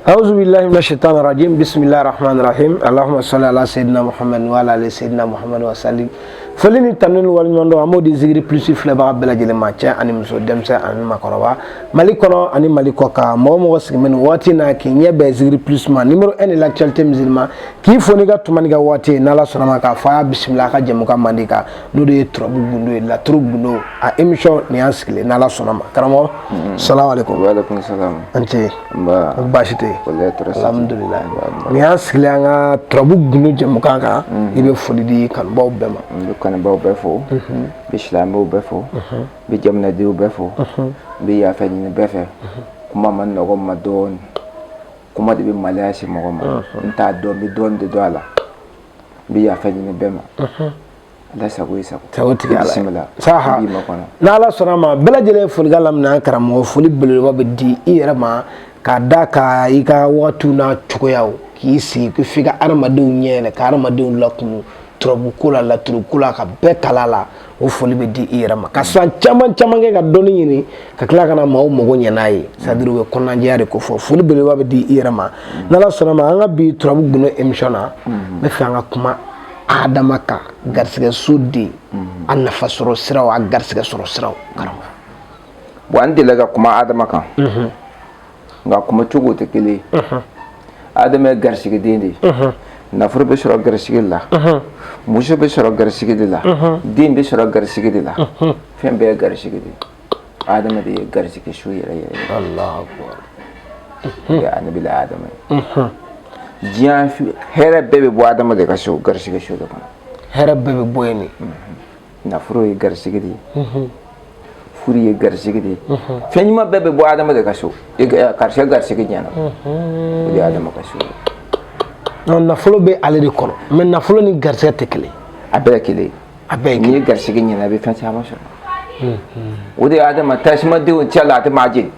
أعوذ بالله من الشيطان الرجيم، بسم الله الرحمن الرحيم، اللهم صل على سيدنا محمد وعلى آل سيدنا محمد وسلم. Foli ni tanu ni waleɲuman dɔn, an b'o di Zikiri Plus filɛbaga bɛɛ lajɛlen ma, cɛ ani muso, denmisɛn ani makɔrɔba, Mali kɔnɔ ani Mali kɔ kan. Mɔgɔ mɔgɔ sigilen bɛ nin waati in na k'i ɲɛ bɛn Zikiri Plus ma, numéro 1 de l'actualité musulman, k'i fo n'i ka tuma n'i ka waati ye. N'Ala sɔnna ma, k'a fɔ a y'a bisimila a ka jɛmukan mandi kan, n'o de ye turabu gundo ye, laturu gundo a émission nin y'an sigilen. N'Ala sɔnna ma, karamɔgɔ, salamu aleykum. Waaleykum salam. An ce. Nba. Baasi tɛ yen? Walayi, tɔɔrɔ si tɛ. Alhamdulilayi, nin y'an sigilen an ka turabu gundo jɛmukan kan. I bɛ foli di kanubaw bɛɛ ma. N bɛ kanubaw bɛɛ fo, n bɛ silamɛw bɛɛ fo, n bɛ jamanadenw bɛɛ fo, n bɛ yafa ɲini bɛɛ fɛ. Kuma ma nɔgɔ n ma dɔɔnin, kuma de bɛ maloya se mɔgɔ ma. N t'a dɔn, n bɛ dɔɔnin de dɔn a la. N bɛ yafa ɲini bɛɛ ma. Ala sago i sago. Sago tigi Ala ye. Bisimila. Saha. N b'i makɔnɔ. N'Ala sɔnna ma, bɛɛ lajɛlen ye folikan laminɛ an karamɔgɔ. Foli belebeleba bɛ di i yɛrɛ ma, k'a da ka i ka wagatiw n'a cogoyaw, k'i sigi ko f'i ka hadamadenw ɲɛ yɛlɛ, ka hadamadenw lakunu turabu ko la, laturu ko la, ka bɛɛ kala la. O foli bɛ di i yɛrɛ ma, ka san caman caman kɛ ka dɔnni ɲini, ka tila ka na maaw mago ɲɛ n'a ye, c'est à dire u bɛ kɔnɔnajɛya de ko fɔ. Foli belebeleba bɛ di i yɛrɛ ma. N'Ala sɔnna ma, an ka bi turabu gundo émission na, n bɛ fɛ an ka kuma Adama kan, garisɛgɛ so den, a nafa sɔrɔ siraw, a garisɛgɛ sɔrɔ siraw, karamɔgɔ. Bon, an delila ka kuma Adama kan, nka kuma cogo tɛ kelen ye. Adama ye garisigɛden de ye. Nafolo bɛ sɔrɔ garisɛgɛ la, muso bɛ sɔrɔ garisɛgɛ de la, den bɛ sɔrɔ garisɛgɛ de la, fɛn bɛɛ ye garisɛgɛ de ye. Adama de ye garisɛgɛ so yɛrɛ yɛrɛ ye. Allahu akbar. O ye anabila Adama ye. Diɲɛ hɛrɛ bɛɛ bɛ bɔ Adama de ka so, garisɛgɛ so de kɔnɔ. Hɛrɛ bɛɛ bɛ bɔ yen de. Nafolo ye garisɛgɛ de ye, furu ye garisɛgɛ de ye, fɛn ɲuman bɛɛ bɛ bɔ Adama de ka so. Karisa garisɛgɛ ɲɛna, o de ye Adama ka so ye. Non, nafolo bɛ ale de kɔnɔ, mais nafolo ni garisɛgɛ tɛ kelen. A bɛɛ ye kelen ye. A bɛɛ ye N'i kelen. ye garisɛgɛ ɲɛna, i bɛ fɛn caman sɔrɔ. O de ye Adama tasumadenw cɛ la, a tɛ maa jeni.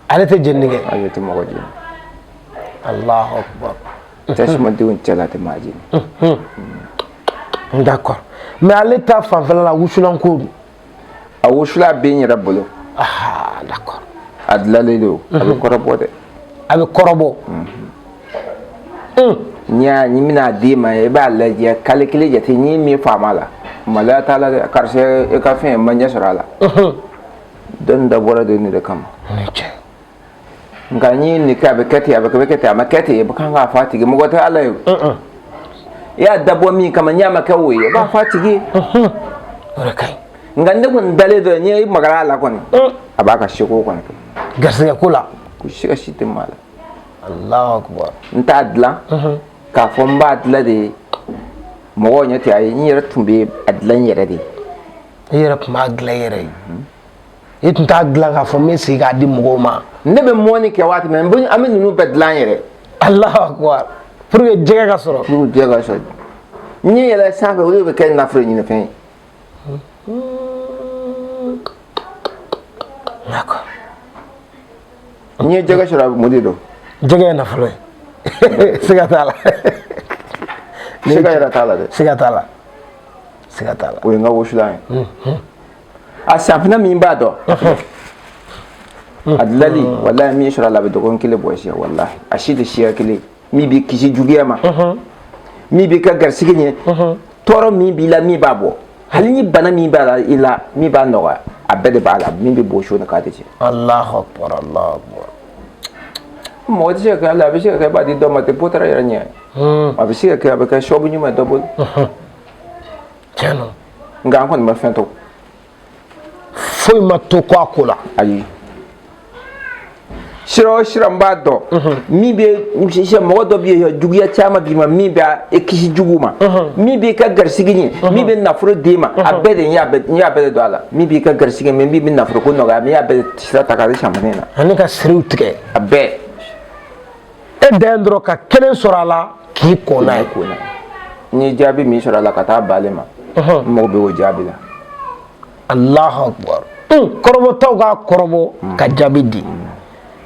Ale tɛ jeni kɛ. Ale tɛ mɔgɔ jeni. Allahu akbar. Tasumadenw cɛ la, a tɛ maa jeni. D'accord, mais ale ta fanfɛla la, wusulan ko don? A wusula bɛ n yɛrɛ bolo. Ah, d'accord. A dilanlen don, a bɛ kɔrɔbɔ dɛ. A bɛ kɔrɔbɔ. N'i y'a ni bɛna d'i ma, i b'a lajɛ kalo kelen jate. N'i ye min faamu a la, maloya t'a la dɛ. Karisa, e ka fɛn ma ɲɛ sɔrɔ a la, dɔnni dabɔra de nin de kama. Ni cɛ. Nka n'i ye nin kɛ, a bɛ kɛ ten, a bɛ kɛ ten, a ma kɛ ten, i bɛ kan k'a fɔ a tigi. Mɔgɔ tɛ Ala ye o. I y'a dabɔ min kama, n'i a ma kɛ o ye, i b'a fɔ a tigi ye. O de ka ɲi. Nka ne kɔni dalen dɔ, n'i magara a la kɔni, a b'a ka seko kɔni kɛ. Garisɛgɛ ko la. Ko siga si tɛ maa la. Allahu akbar. N t'a dilan k'a fɔ n b'a dilan de mɔgɔw ɲɛ tɛ. Ayi, n yɛrɛ tun bɛ a dilan n yɛrɛ de ye. I yɛrɛ tun b'a dilan i yɛrɛ ye. I tun t'a dilan k'a fɔ n bɛ segin k'a di mɔgɔw ma. Ne bɛ mɔni kɛ waati min na, an bɛ ninnu bɛɛ dilan yɛrɛ. Allahu akbar, pour que jɛgɛ ka sɔrɔ. Pour que jɛgɛ ka sɔrɔ. N ye yɛlɛ sanfɛ, o de bɛ kɛ nafolo ɲini fɛn ye. D'accord. N'i ye jɛgɛ sɔrɔ, a bɛ mun de dɔn? Jɛgɛ ye nafolo ye, siga t'a la. Siga yɛrɛ t'a la dɛ. Siga t'a la, siga t'a la. O ye n ka wusulan ye. A safinɛ min b'a dɔn, a dilali, walahi, min sɔrɔ a la, a bɛ dɔgɔkun kelen bɔ siya. Walahi, a si tɛ siya kelen. Min b'i kisi juguya ma, min b'i ka garisɛgɛ ɲɛ, tɔɔrɔ min b'i la, min b'a bɔ, hali ni bana min b'a la i la, min b'a nɔgɔya, a bɛɛ de b'a la. Min bɛ bɔ so ni k'a tɛ tiɲɛ. Allahu akbar, Allahu akbar. Mɔgɔ tɛ se ka kɛ hali a bɛ se ka kɛ i b'a di dɔ ma ten, potara yɛrɛ ɲɛ. A bɛ se ka kɛ, a bɛ kɛ sababu ɲuman ye dɔ bolo. Tiɲɛ don. Nka an kɔni ma fɛn to. Foyi ma to ko a ko la. Ayi, sira o sira n b'a dɔn, min bɛ sisan, mɔgɔ dɔ bɛ yen, juguya caman b'i ma, min bɛ e kisi jugu ma, min b'i ka garisɛgɛ ɲɛ, min bɛ nafolo d'e ma, a bɛɛ de, n y'a bɛɛ de don a la. Min b'i ka garisɛgɛ ɲɛ, min bɛ nafolo ko nɔgɔya, min y'a bɛɛ sira ta k'a di sanfɛ na. Ani ka siriw tigɛ. A bɛɛ. E dan dɔrɔn ka kelen sɔrɔ a la k'i ko n'a ye. Ko n'a ye. N ye jaabi min sɔrɔ a la ka taa b'ale ma, n mago bɛ o jaabi la. Allahu akbar. Kɔrɔbɔtaw k'a kɔrɔbɔ ka jaabi di.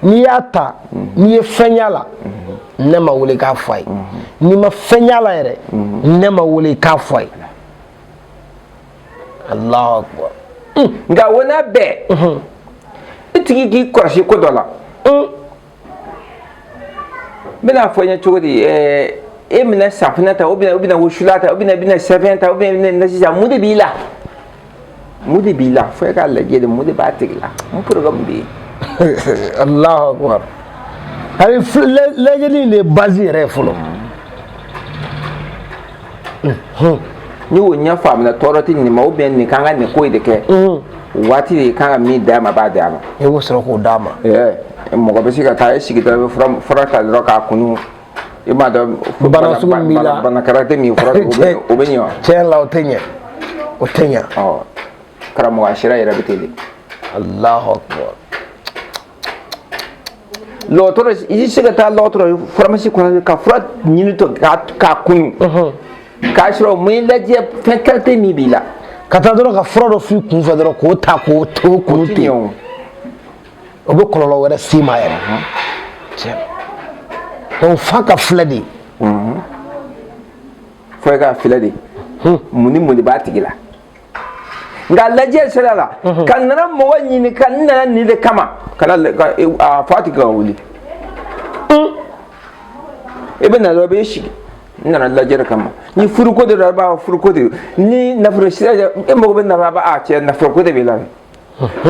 N'i y'a ta, n'i ye fɛn y'a la, ne ma wele k'a fɔ a ye. N'i ma fɛn y'a la yɛrɛ, ne ma wele k'a fɔ a ye. Allahu akbar. Nka o n'a bɛɛ, i tigi k'i kɔlɔsi ko dɔ la. N bɛna fɔ n ye cogo di? E bɛna safunɛ ta, ou bien i bɛna wusula ta, ou bien i bɛna sɛfɛn ta, ou bien i bɛna nasi ta, mun de b'i la? Mun de b'i la? Fo e k'a lajɛ de, mun de b'a tigi la, mun programme bɛ yen? Allahu akbar. Ayi, lajɛli in de ye base yɛrɛ ye fɔlɔ. Ni o ɲɛ faamuna, tɔɔrɔ tɛ nin ma, ou bien nin kan ka nin ko in de kɛ, waati de kan ka min d'a ma, a b'a d'a ma. I b'o sɔrɔ k'o d'a ma. Mɔgɔ bɛ se ka taa e sigi dɔrɔn, i bɛ fura ta dɔrɔn k'a kunu, i b'a dɔn. Bana sugu min b'i la. Bana karate min fura, o bɛ ɲɛ wa? Tiɲɛ la, o tɛ ɲɛ, o tɛ ɲɛ. Ɔ, karamɔgɔ, a sira yɛrɛ bɛ ten de. Allahu akbar. Lɔgɔtɔrɔ, i tɛ se ka taa lɔgɔtɔrɔ pharmacie kɔnɔ ka fura ɲini tɔ k'a kunu, k'a sɔrɔ mun y'i lajɛ, fɛn qualité min b'i la. Ka taa dɔrɔn ka fura dɔ f'i kun fɛ dɔrɔn k'o ta k'o to kunu ten, o bɛ kɔlɔlɔ wɛrɛ s'i ma yɛrɛ. Tiɲɛ, donc f'a ka filɛ de. Fo i ka filɛ de, mun ni mun de b'a tigi la. Nka lajɛ sira la, ka nana mɔgɔ ɲini ka n nana nin de kama, ka na a fɔ a tigi ka wuli. I bɛ na dɔrɔn, i bɛ sigi, n nana lajɛ de kama. Ni furuko de don, a b'a fɔ furuko de don. Ni nafolo sira, e mago bɛ nafa, a b'a a cɛ nafolo ko de b'i la.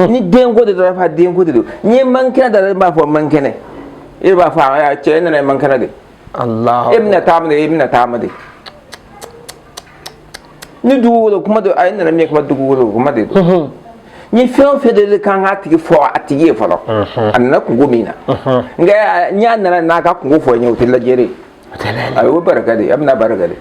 Ni denko de don, a b'a fɔ denko de don. N'i ye man kɛnɛ da, e b'a fɔ man kɛnɛ, e b'a fɔ a cɛ e nana man kɛnɛ de. Allah. E bɛna taama de, e bɛna taama de. Ni dugukolo kuma don, a ye nana min kuma, dugukolo kuma de don. Ni fɛn o fɛn de kan k'a tigi fɔ a tigi ye fɔlɔ, a nana kungo min na. Nka n'i y'a nana n'a ka kungo fɔ n ye, o tɛ lajɛre ye. A y'o barika de, a bɛna barika de.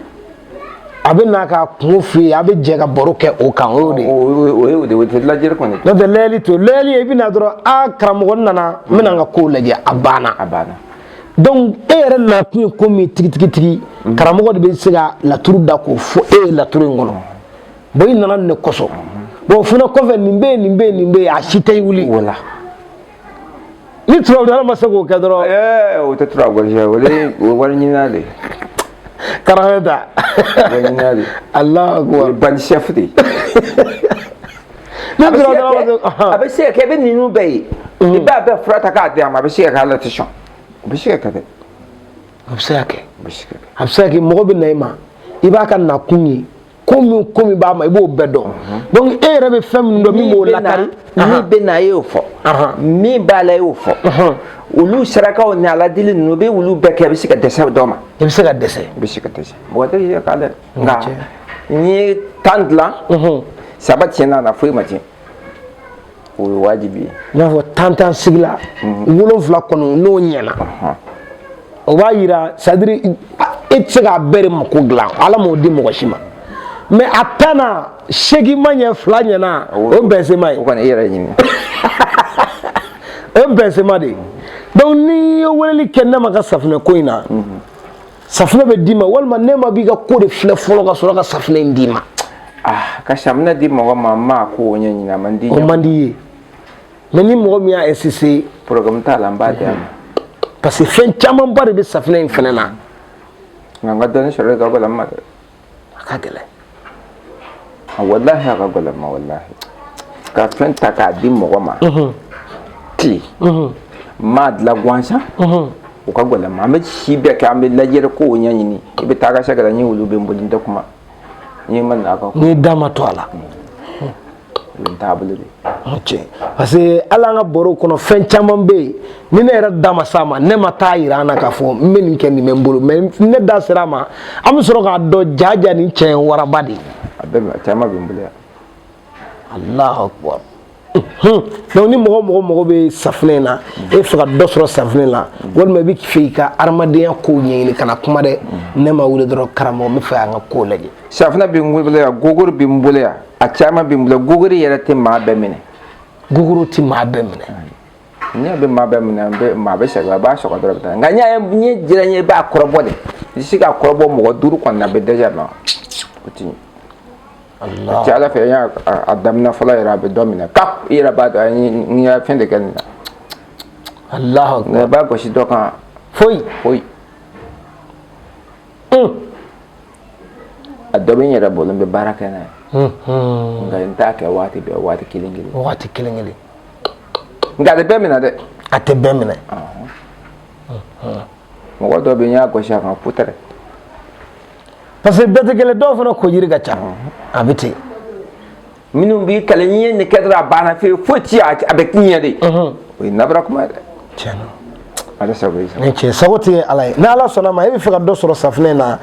A bɛ n'a ka kungo f'i ye, a bɛ jɛ ka baro kɛ o kan, o y'o de ye. O y'o de ye, o tɛ lajɛre kɔni. N'o tɛ lajɛli to lajɛli ye, i bɛ na dɔrɔn, a karamɔgɔ nana, n bɛna n ka kow lajɛ, a banna. A banna. Donc e yɛrɛ nakun ye ko min tigitigi, karamɔgɔ de bɛ se ka laturu da k'o fɔ e ye laturu in kɔnɔ. Bon, i nana nin de kosɔn. Bon, o fana kɔfɛ, nin bɛ yen, nin bɛ yen, nin bɛ yen, a si tɛ wuli. Wala. Ni turabudala ma se k'o kɛ dɔrɔn. O tɛ turabu ye, o ye wari ɲinina de ye. Karamɔgɔ ta. Wari ɲinina de. Allahu akbar. O ye bandi chef de ye. Ni turabudala ma se. A bɛ se ka kɛ, i bɛ ninnu bɛɛ ye. I b'a bɛɛ fura ta k'a di a ma, a bɛ se ka kɛ ala tɛ sɔn. O bɛ se ka kɛ dɛ. A bɛ se ka kɛ. A bɛ se ka kɛ. A bɛ se ka kɛ, mɔgɔ bɛ na i ma, i b'a ka nakun ye. Ko min ko min b'a ma, i b'o bɛɛ dɔn. Donc e yɛrɛ bɛ fɛn min dɔn min b'o lakari. Min bɛ na, e y'o fɔ. Min b'a la, e y'o fɔ. Olu sarakaw ni ala deli ninnu, bɛ olu bɛɛ kɛ, a bɛ se ka dɛsɛ dɔ ma. I bɛ se ka dɛsɛ. I bɛ se ka dɛsɛ. Mɔgɔ tɛ se k'a dɛ. Nka n'i ye 10 dilan, 3 tiɲɛna a la, foyi ma tiɲɛ. O ye wajibi ye. I n'a fɔ 10 sigi la, 7 kɔni n'o ɲɛna. O b'a yira, c'est à dire e tɛ se k'a bɛɛ de mako dilan, Ala m'o di mɔgɔ si ma. Mais a 10 na, 8 ma ɲɛ, 2 ɲɛna, o ye bɛnsema ye. O kɔni, e yɛrɛ ɲini. O ye bɛnsema de ye. Donc n'i ye weleli kɛ ne ma ka safunɛ ko in na, safunɛ bɛ d'i ma, walima ne ma b'i ka ko de filɛ fɔlɔ ka sɔrɔ ka safunɛ in d'i ma. Ah, ka safunɛ di mɔgɔ ma, n m'a ko ɲɛɲini, a man di. O man di i ye. Mais ni mɔgɔ min y'a insister. Programme t'a la, n b'a di a ma. Parce que fɛn camanba de bɛ safunɛ in fɛnɛ na. Nka n ka dɔnni sɔrɔ ka gɛlɛn n ma dɛ. A ka gɛlɛn. Walahi, a ka gɛlɛn n ma, walahi. Ka fɛn ta k'a di mɔgɔ ma. Tile. N m'a dilan gansan. O ka gɛlɛn n ma. An bɛ si bɛɛ kɛ, an bɛ lajɛli kow ɲɛɲini. I bɛ taa ka se ka n ye, olu bɛ n bolo, n tɛ kuma. N'i ma na a ka. N'i da ma to a la. O ye n taabolo de ye. Ok, parce que hali an ka baro kɔnɔ, fɛn caman bɛ yen ni ne yɛrɛ da ma s'a ma, ne ma taa yira an na k'a fɔ n bɛ nin kɛ, nin bɛ n bolo, mais ne da sera a ma, an bɛ sɔrɔ k'a dɔn jaa nin cɛ ye waraba de ye. A bɛɛ, a caman bɛ n bolo yan. Allahu akbar. Donc ni mɔgɔ mago bɛ safunɛ in na, e fɛ ka dɔ sɔrɔ safunɛ la, walima i bɛ fɛ i ka adamadenya kow ɲɛɲini, kana kuma dɛ, ne ma wele dɔrɔn, karamɔgɔ, n bɛ fɛ an ka kow lajɛ. Safunɛ bɛ n bolo yan, gogoro bɛ n bolo yan, a caman bɛ n bolo. Gogoro yɛrɛ tɛ maa bɛɛ minɛ. Gogoro tɛ maa bɛɛ minɛ. N'i bɛ maa bɛɛ minɛ, maa bɛ sɛgɛn, a b'a sɔgɔ dɔrɔn bɛ taa. Nka n'i y'a ye, n'i ye jira n ye, i b'a kɔrɔbɔ de. I tɛ se k'a kɔrɔbɔ mɔgɔ 5 kɔni na, a bɛ dɛsɛ ma. O ti ɲɛ. A ca Ala fɛ, n y'a a daminɛ fɔlɔ yɛrɛ, a bɛ dɔ minɛ kap, i yɛrɛ b'a dɔn n ye fɛn de kɛ nin na. Allahu akbar. Nka i b'a gosi dɔ kan. Foyi. Foyi. A dɔ bɛ n yɛrɛ bolo, n bɛ baara kɛ n'a ye. Nka n t'a kɛ waati bɛɛ, waati kelen kelen. Waati kelen kelen. Nka a tɛ bɛɛ minɛ dɛ. A tɛ bɛɛ minɛ. Mɔgɔ dɔw bɛ yen, n y'a gosi a kan putɛrɛ. Parce que bɛɛ tɛ kelen, dɔw fana kojiri ka ca, a bɛ ten. Minnu b'i kɛlɛ, n'i ye nin kɛ dɔrɔn, a banna fewu, foyi ti a bɛ tiɲɛ de. O ye nabara kuma ye dɛ. Tiɲɛ don. Ala sago i sago. Ni cɛ sago tɛ Ala ye. N'Ala sɔnna ma, e bɛ fɛ ka dɔ sɔrɔ safunɛ in na,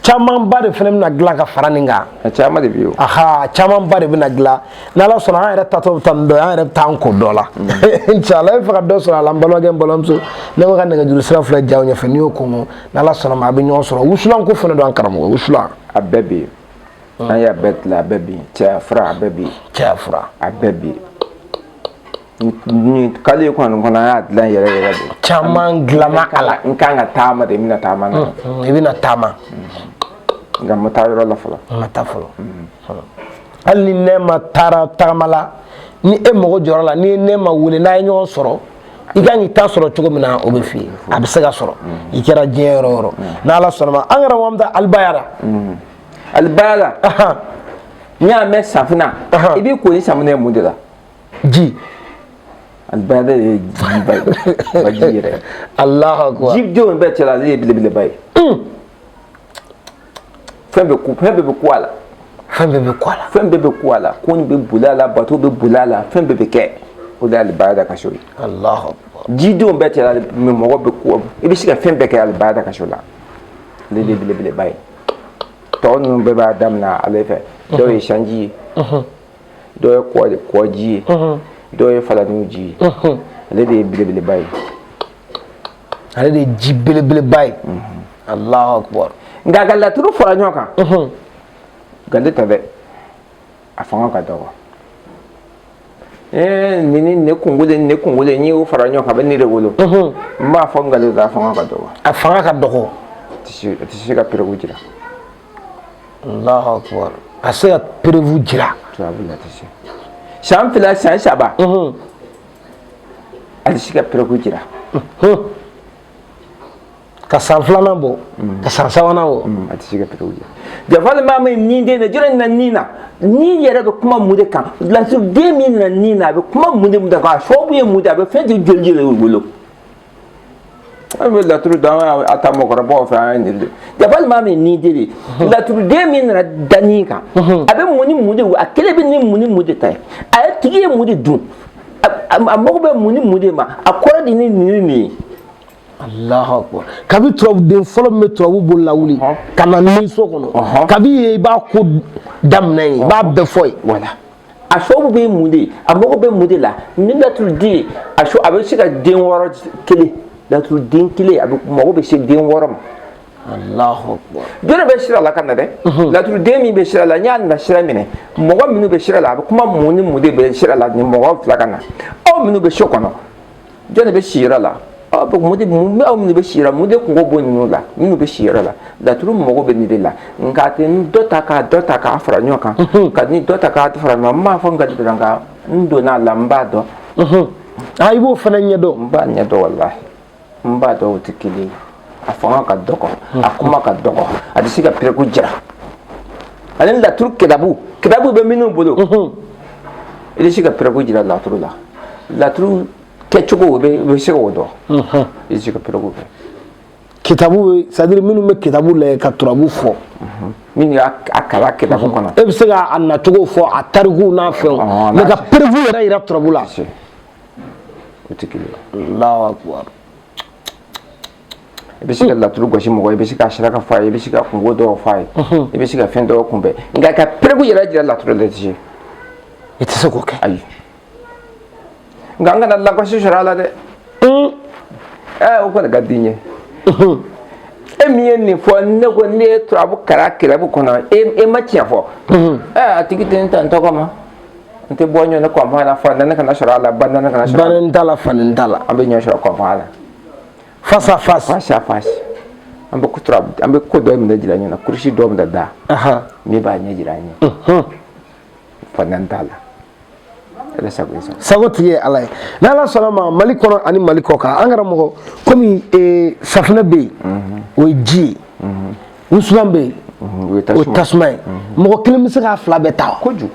camanba de fana bɛna dilan ka fara nin kan. A caman de bɛ yen o. Aha, camanba de bɛna dilan n'Ala sɔnna. An yɛrɛ tatɔ bɛ taa nin dɔ ye, an yɛrɛ bɛ taa an ko dɔ la inshallah. E bɛ fɛ ka dɔ sɔrɔ a la, n balimakɛ, n balimamuso, ne ko ka nɛgɛjuru sira filɛ jaw ɲɛfɛ, n'i y'o kɔngɔ, n'Ala sɔnna ma, a bɛ ɲɔgɔn sɔrɔ. Wusulan ko fana don, an karamɔgɔ, wusulan. A bɛɛ bɛ yen, an y'a bɛɛ dilan, a bɛɛ bɛ yen. Cɛya fura, a bɛɛ bɛ yen. Cɛya fura. A bɛɛ bɛ yen. Nin kalo in kɔni kɔnɔ, an y'a dilan yɛrɛ yɛrɛ de. Caman dilanna a la. N kan ka taama de, n bɛna taama na. I bɛna taama. Nka n ma taa yɔrɔ la fɔlɔ. N ma taa fɔlɔ. Hali ni nɛma taara tagama la, ni e mago jɔra la, n'i ye nɛma wele, n'a ye ɲɔgɔn sɔrɔ, i kan k'i ta sɔrɔ cogo min na, o bɛ f'i ye, a bɛ se ka sɔrɔ. I kɛra diɲɛ yɔrɔ o yɔrɔ, n'Ala sɔnna ma. An karamɔgɔ, an bɛ taa alibayara. Alibayara, n'i y'a mɛn safunɛ, i b'i ko ni safunɛ ye mun de la? Ji. Alibayara de ye jiba ye, baji yɛrɛ. Alahu akubar. Jidenw bɛɛ cɛla, ale ye belebeleba ye. Fɛn bɛɛ ko, fɛn bɛɛ bɛ ko a la. Fɛn bɛɛ bɛ ko a la. Fɛn bɛɛ bɛ ko a la. Ko nin bɛ boli a la, bato bɛ boli a la, fɛn bɛɛ bɛ kɛ. O de ye alibayara ka so ye. Alahu akubar. Jidenw bɛɛ cɛla, mɛ mɔgɔ bɛ ko, i bɛ se ka fɛn bɛɛ kɛ alibayara ka so la. Ale de ye belebeleba ye. Tɔ ninnu bɛɛ b'a daminɛ ale fɛ. Dɔw ye sanji ye, dɔw ye kɔji ye, dɔw ye falaniw ji ye. Ale de ye belebeleba ye. Ale de ye ji belebeleba ye. Alahu akubar. Nka ka laturu fara ɲɔgɔn kan, nka ne ta dɛ, a fanga ka dɔgɔ. Nin ne kunkolo, ne kunkolo, n'i y'o fara ɲɔgɔn kan, a bɛ ne de wolo. N b'a fɔ nkalon don, a fanga ka dɔgɔ. A fanga ka dɔgɔ. A tɛ se ka preuve jira. Alahu akubar. A se ka preuve jira. Turabu la, a tɛ se. San 2, san 3, a tɛ se ka preuve jira. Ka san 2nan bɔ, ka san 3nan bɔ. A tɛ se ka preuve jira. Jafali maa min ni den na, jɔnni na ni na, ni yɛrɛ bɛ kuma mun de kan? Laturuden min nana ni na, a bɛ kuma mun de kan? A sababu ye mun de? A bɛ fɛn joli joli de wolo? An bɛ laturu dɔn, an y'a ta mɔgɔkɔrɔbaw fɛ, an ye nin de. Jafali maa min ni den de, laturuden min nana da ni kan, a bɛ mun ni mun de? A kelen bɛ ni mun ni mun de ta ye? A ye tigi ye mun de dun? A mago bɛ mun ni mun de ma? A kɔrɔ de ni nin ni nin ye. Alahu akubar. Kabi turabuden fɔlɔ min bɛ turabu bolo lawuli ka na ni so kɔnɔ, kabi yen i b'a ko daminɛ yen, i b'a bɛɛ fɔ yen. Voilà. A sababu bɛ mun de ye? A mago bɛ mun de la? Ni laturuden, a so, a bɛ se ka den 6 kelen, laturuden kelen, a bɛ mago bɛ se den 6 ma. Alahu akubar. Jɔnni bɛ sira la ka na dɛ? Laturuden min bɛ sira la, n y'a na sira minɛ, mɔgɔ minnu bɛ sira la, a bɛ kuma mun ni mun de bɛ sira la? Ni mɔgɔ 2 ka na, aw minnu bɛ so kɔnɔ, jɔnni bɛ siyɔrɔ la? Aw bɛ mun de, mun aw minnu bɛ siyɔrɔ, mun de kungo bɔ ninnu la? Minnu bɛ siyɔrɔ la, laturu mago bɛ nin de la. Nka a tɛ ni dɔ ta k'a dɔ ta k'a fara ɲɔgɔn kan, ka ni dɔ ta k'a fara ɲɔgɔn kan. N m'a fɔ n ka dɔrɔn, nka n donna a la, n b'a dɔn. Ah, i b'o fana ɲɛdɔn. N b'a ɲɛdɔn, walahi, n b'a dɔn. O tɛ kelen ye. A fanga ka dɔgɔ, a kuma ka dɔgɔ, a tɛ se ka preuve jira. Ani laturu kitabu, kitabu bɛ minnu bolo, i tɛ se ka preuve jira laturu la. Laturu kɛcogo, o bɛ se k'o dɔn, i tɛ se ka preuve kɛ. Kitabu, c'est à dire minnu bɛ kitabu lajɛ ka turabu fɔ. Minnu y'a kalan kitabu kɔnɔ. E bɛ se k'a nacogo fɔ, a tarikuw n'a fɛnw, mais ka preuve yɛrɛ yira turabu la, o tɛ kelen ye. Alahu akubar. I bɛ se ka laturu gosi mɔgɔ ye, i bɛ se ka saraka fɔ a ye, i bɛ se ka kungo dɔw fɔ a ye, i bɛ se ka fɛn dɔw kunbɛn, nka ka preuve yɛrɛ jira laturu la, i tɛ se. I tɛ se k'o kɛ. Ayi, nka an kana lagosi sɔrɔ a la dɛ. O kɔni ka di n ye. E min ye nin fɔ, ne ko ne ye turabu kalan kitabu kɔnɔ, e ma tiɲɛ fɔ. A tigi tɛ n ta n tɔgɔ ma, n tɛ bɔ ɲɔgɔn kɔnfan la, fa nani kana sɔrɔ a la, ba nani kana sɔrɔ a la. Ba nani t'a la, fa nani t'a la. An bɛ ɲɔgɔn sɔrɔ kɔnfan la. Face à face. Face à face. An bɛ turabu, an bɛ ko dɔ minɛ jira ɲɔgɔn na, kurusi dɔ minɛ da. Min b'a ɲɛ jira an ye. Fa nani t'a la. Ala sago i sago. Sago tigi ye Ala ye. N'Ala sɔnna ma, Mali kɔnɔ ani Mali kɔ kan, an karamɔgɔ, komi safunɛ bɛ yen, o ye ji ye, wusulan bɛ yen, o ye o ye tasuma ye. Mɔgɔ kelen bɛ se k'a fila bɛɛ ta wa? Kojugu.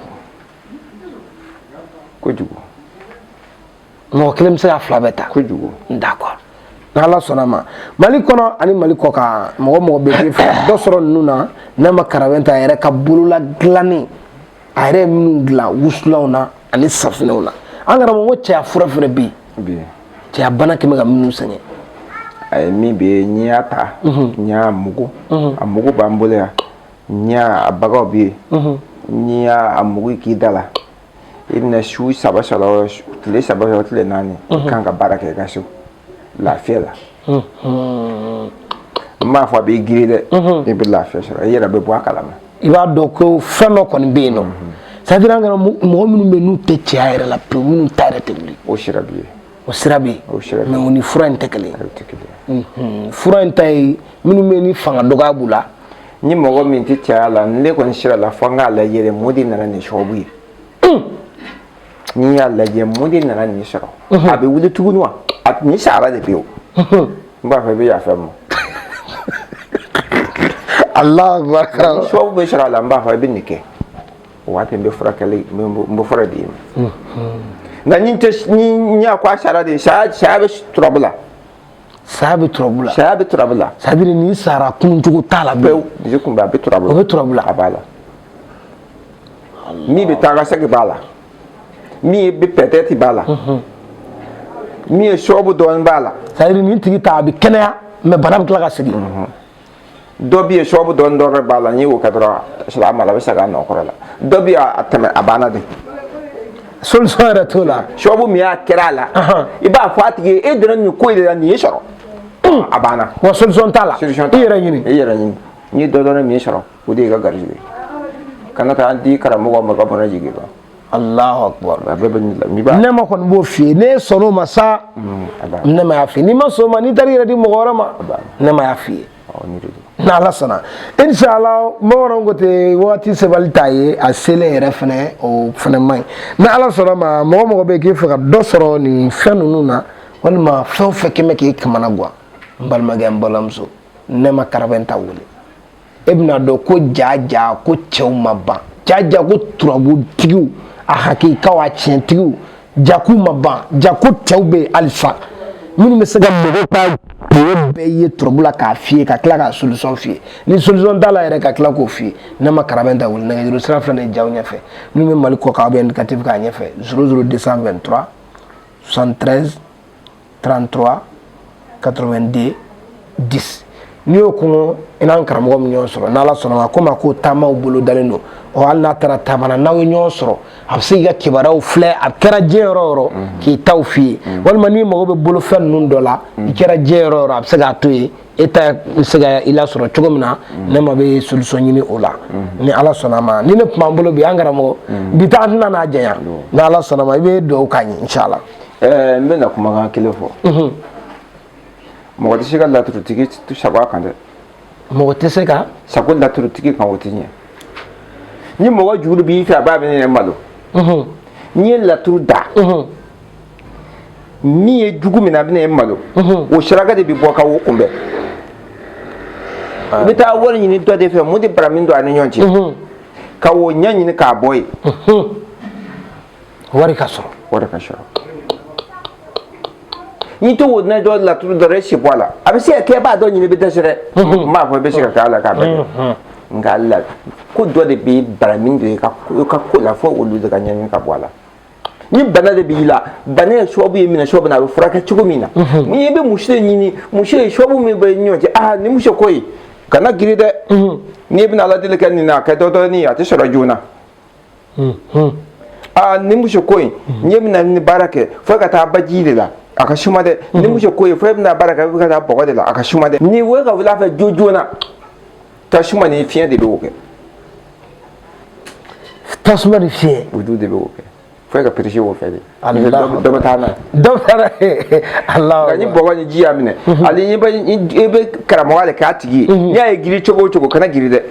Kojugu. Mɔgɔ kelen bɛ se k'a fila bɛɛ ta. Kojugu. D'accord. N'Ala sɔnna ma, Mali kɔnɔ ani Mali kɔ kan, mɔgɔ mɔgɔ bɛ k'i fɛ dɔ sɔrɔ ninnu na, Nɛma Karabɛnta a yɛrɛ ka bolola dilannen, a yɛrɛ ye minnu dilan wusulanw na ani safinɛw na. An karamɔgɔ, ko cɛya fura fɛnɛ bɛ yen, cɛya bana kɛmɛ ka minnu sɛgɛn. A ye min bɛ yen, n'i y'a ta, n'i y'a mugu, a mugu b'an bolo yan, n'i y'a a bagaw bɛ yen, n'i y'a mugu k'i da la, i bɛna su 3 sɔrɔ, tile 3 sɔrɔ, tile 4, i kan ka baara kɛ i ka so lafiya la. N b'a fɔ a b'i giri dɛ, i bɛ lafiya sɔrɔ, i yɛrɛ bɛ bɔ a kalama. I b'a dɔn ko fɛn dɔ kɔni bɛ yen nɔ, c'est à dire an kana mɔgɔ minnu bɛ yen n'u tɛ cɛya yɛrɛ la pewu, minnu ta yɛrɛ tɛ wuli. O sira bɛ yen. O sira bɛ yen. O sira bɛ yen, mais o ni fura in tɛ kelen ye. O tɛ kelen ye. Fura in ta ye minnu bɛ yen ni fanga dɔgɔya b'u la. Ni mɔgɔ min tɛ cɛya la, ne kɔni sira la, fo n k'a lajɛ mun de nana nin sababu ye. N'i y'a lajɛ mun de nana nin sɔrɔ, a bɛ wuli tuguni wa? A nin sara de pewu. N b'a fɔ i bɛ yafa n ma. Allahu akbar. Ni sababu bɛ sɔrɔ a la, n b'a fɔ i bɛ nin kɛ. O waati n bɛ furakɛli, n bɛ fura d'i ma. Nka ni tɛ ni n y'a ko a sara de, saya bɛ turabu la. Saya bɛ turabu la. Saya bɛ turabu la. C'est à dire ni sara kununcogo t'a la pewu. Dusu kunbɛ, a bɛ turabu la. O bɛ turabu la. A b'a la. Min bɛ taa ka segin b'a la. Min bɛ peut-être b'a la. Min ye sababu dɔɔnin b'a la. C'est à dire nin tigi ta a bɛ kɛnɛya, mais bana bɛ tila ka segin. Dɔ bɛ yen, sababu dɔɔnin dɔrɔn b'a la, n'i y'o kɛ dɔrɔn silamɛ a bɛ segin a nɔ kɔrɔ la. Dɔ bɛ yen, a tɛmɛ a banna de. Solution yɛrɛ t'o la. Sababu min y'a kɛra a la, i b'a fɔ a tigi ye, e donna nin ko in de la, nin y'i sɔrɔ. A banna. Wa solution t'a la. Solution t'a la. I yɛrɛ ɲini. I yɛrɛ ɲini. N'i ye dɔ dɔɔnin min sɔrɔ, o de y'i ka garijɛgɛ ye. Kana taa di karamɔgɔ ma ka bɔnɛ jigin i kan. Allahu akbar. A bɛɛ bɛ nin la. N'i b'a. Nɛma kɔni b'o f'i ye, n'e sɔnn'o ma sa. Nɛma y'a f'i ye, n'i ma sɔn o ma, n'i taara i yɛrɛ di mɔgɔ wɛrɛ ma. Nɛma y'a f'i ye. N'Ala sɔnna, inshallah, bamananw ko ten, wagati sebali t'a ye, a selen yɛrɛ fɛnɛ o fɛnɛ man ɲi. Ni Ala sɔnna ma, mɔgɔ mɔgɔ bɛ yen k'i fɛ ka dɔ sɔrɔ nin fɛn ninnu na, walima fɛn o fɛn kɛmɛ k'e kamana gan, n balimakɛ, n balimamuso, Nɛma Karabɛnta wele, e bɛna dɔn ko ja ja ko cɛw ma ban, ja ja ko turabutigiw a hakikaw a tiɲɛtigiw, ja k'u ma ban, ja ko cɛw bɛ yen halisa minnu bɛ se ka mɔgɔw ka kungo bɛɛ ye turabu la k'a f'i ye, ka tila k'a solution f'i ye. Ni solution t'a la yɛrɛ, ka tila k'o f'i ye. Nɛma Karabɛnta wele, nɛgɛjuru sira filɛ nin ye jaw ɲɛfɛ, minnu bɛ Mali kɔ kan, aw bɛ indicatif k'a ɲɛfɛ 00 223 73 33 82 10. N'i y'o kɔngɔ, i n'an karamɔgɔ min ɲɔgɔn sɔrɔ, n'Ala sɔnna ma, komi a ko taamaw bolo dalen don, ɔ hali n'a taara taama na, n'aw ye ɲɔgɔn sɔrɔ, a bɛ se k'i ka kibaruyaw filɛ, a kɛra diɲɛ yɔrɔ o yɔrɔ, k'i taw f'i ye, walima n'i mago bɛ bolofɛn ninnu dɔ la, i kɛra diɲɛ yɔrɔ o yɔrɔ, a bɛ se k'a to yen, e ta bɛ se ka i lasɔrɔ cogo min na. Nɛma bɛ solution ɲini o la, ni Ala sɔnna ma. Ni ne tun b'an bolo bi, an karamɔgɔ, bi ta an tɛna n'a janya, ni Ala sɔnna ma, i bɛ dugawu k'an ye inshallah. N bɛna kumakan kelen fɔ. Mɔgɔ tɛ se ka laturutigi sago a kan dɛ. Mɔgɔ tɛ se ka sago laturutigi kan, o tɛ ɲɛ. Ni mɔgɔ juru b'i fɛ, a b'a bɛ ne malo. N'i ye laturu da, min ye jugu min na, a bɛ ne malo. O saraka de bɛ bɔ ka o kunbɛn. I bɛ taa wari ɲini dɔ de fɛ, mun de bara min don a ni ɲɔgɔn cɛ, ka o ɲɛ ɲini k'a bɔ yen. Wari ka sɔrɔ. Wari ka sɔrɔ. N'i to o na dɔ laturu dɔrɔn, e si bɔ a la, a bɛ se ka kɛ i b'a dɔ ɲini, i bɛ dɛsɛ dɛ. N b'a fɔ i bɛ se ka kɛ a la k'a bɛɛ kɛ, nka la ko dɔ de bɛ bara min don i ka ko la, fo olu de ka ɲɛɲini ka bɔ a la. Ni bana de b'i la, bana ye sababu ye minɛ sababu na, a bɛ furakɛ cogo min na, n'i bɛ muso de ɲini, muso ye sababu min bɛ ɲɔgɔn cɛ, aa ni muso ko ye, kana girin dɛ. N'i bɛna ala deli kɛ nin na, a kɛ dɔ dɔɔnin, a tɛ sɔrɔ joona. Aa ni muso ko in, n'i bɛna ni baara kɛ, fo ka taa baji de la, a ka suma dɛ. Ni muso ko ye, fo e bɛna baara kɛ, i bɛ ka taa bɔgɔ de la, a ka suma dɛ. Ni wo ka wuli a fɛ joona, tasuma ni fiɲɛ de bɛ o kɛ. Tasuma ni fiɲɛ. Olu de bɛ o kɛ. Fo ka perese o fɛ de. Dɔ bɛ taa n'a ye. Dɔ bɛ taa n'a ye. Nka ni bɔgɔ ni ji y'a minɛ, hali i bɛ karamɔgɔ de k'a tigi ye. N'i y'a ye giri cogo o cogo, kana giri dɛ.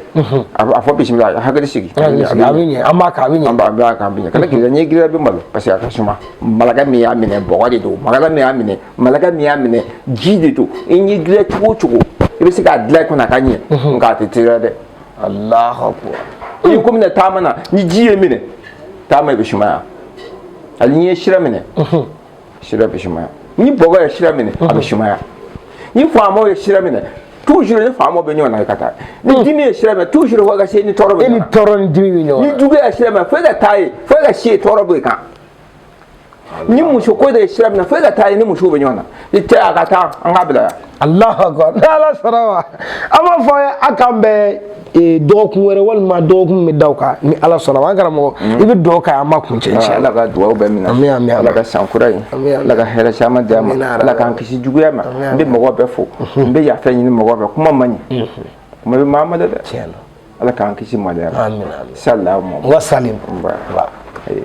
A fɔ bisimila, hakili sigi. A bɛ ɲɛ, an b'a kɛ, a bɛ ɲɛ. An b'a kɛ, a bɛ ɲɛ. Kana giri dɛ, n'i ye giri, i bɛ malo parce que a ka suma. Malaka min y'a minɛ, bɔgɔ de don. Malaka min y'a minɛ, malaka min y'a minɛ, ji de don. I ye giri cogo o cogo, i bɛ se k'a dilan i kɔnɔ a ka ɲɛ. Nka a tɛ teliya dɛ. Allahu akbar. N'i ko minɛ taama na, ni ji ye minɛ, taama bɛ sumaya. Hali n'i ye sira minɛ, sira bɛ sumaya. Ni bɔgɔ ye sira minɛ, a bɛ sumaya. Ni faamaw ye sira minɛ, toujours ni faamaw bɛ ɲɔgɔn na ka taa. Ni dimi ye sira minɛ, toujours fo ka se ni tɔɔrɔ bɛ E ni ɲɔgɔn na. Tɔɔrɔ ni dimi bɛ ɲɔgɔn Ni na. juguya ye sira minɛ, fo ka taa ye, fo ka se tɔɔrɔ bɛ kan. Ni muso ko de ye sira minɛ, fo ka taa ye ni musow bɛ ɲɔgɔn na. I tɛ a ka taa, an k'a bila yan. Allahu akbar. Ni Ala sɔnna ma, an b'a fɔ aw ye, a k'an bɛn dɔgɔkun wɛrɛ walima dɔgɔkun min bɛ da o kan, ni Ala sɔnna ma. An karamɔgɔ, i bɛ dugawu kɛ, an b'a kuncɛ inshallah. Ala ka dugawu bɛɛ minɛ. Amin, amin. Ala ka san kura ye, Amin, amin. Ala ka hɛrɛ caman di an ma. Amin, Ala k'an kisi juguya ma. N bɛ mɔgɔ bɛɛ fo, n bɛ yafa ɲini mɔgɔ fɛ. Kuma man ɲi, kuma bɛ maa ma dɛ. Tiɲɛ na. Ala k'an kisi maloya ma. Amin, amin. Salamu. Wa salim. Ba. Ayi.